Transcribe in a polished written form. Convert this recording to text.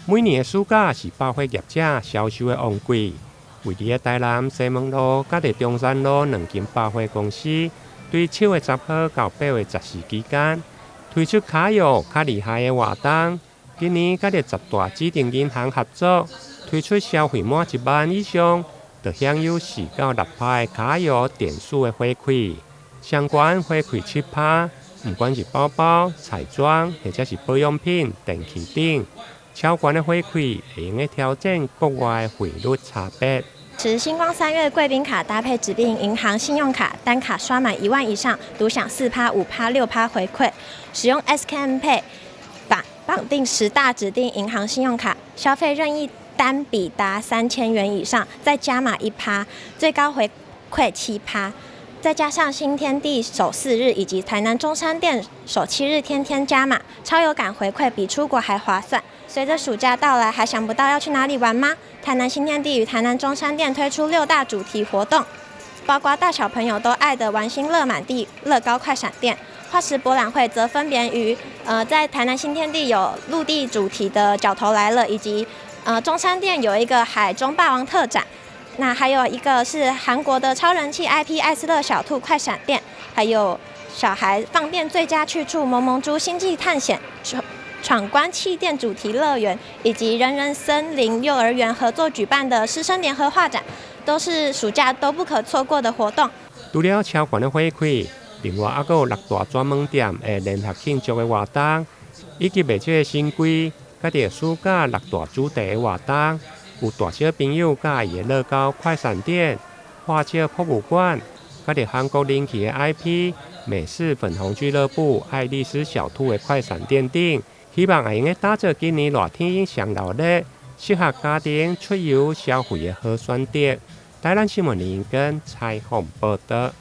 每年的暑假是百貨業者銷售的旺季，位佇咧台南西門路佮佇中山路兩間百貨公司，對7月10號到8月14期間，推出卡友較厲害的活動。今年佮佇十大指定銀行合作，推出消費滿1萬以上，就享有4到6趴的卡友點數的回饋，相關回饋7趴，毋管是包包、彩妝或者是保養品、電器等，超懸的回饋會用得調整國外匯率差別。持新光三越貴賓卡搭配指定銀行信用卡，單卡刷滿1萬以上，獨享4趴、5趴、6趴回饋。使用 SKM Pay 綁定10大指定銀行信用卡，消費任意單筆達3000元以上，再加碼1趴，最高回饋7趴。再加上新天地首4日以及台南中山店首7日天天加碼，超有感回饋，比出國還划算。隨着暑假到來，還想不到要去哪裡玩嗎？台南新天地與台南中山店推出六大主題活動，包括大小朋友都愛的玩心樂滿地、樂高快閃店、化石博覽會，則分別於在台南新天地有陸地主題的角頭來了，以及中山店有一個海中霸王特展。那還有一個是韓國的超人氣 IP 艾斯樂小兔快閃店，還有小孩放電最佳去處萌萌豬星際探險闖關氣墊主題樂園，以及人人森林幼兒園合作舉辦的師生聯合畫展，都是暑假都不可錯過的活動。除了超懸的回饋，另外猶閣有六大專門店的聯合慶祝的活動，以及袂少的新規，佮著暑假六大主題的活動，有大小朋友佮意的樂高快閃店、化石博物館，佮著韓國人氣的 IP 美式粉紅俱樂部、愛麗絲小兔的快閃店等，希望會用得打造今年熱天上鬧熱，適合家庭出遊消費的好選擇。台南新聞林根採訪報導。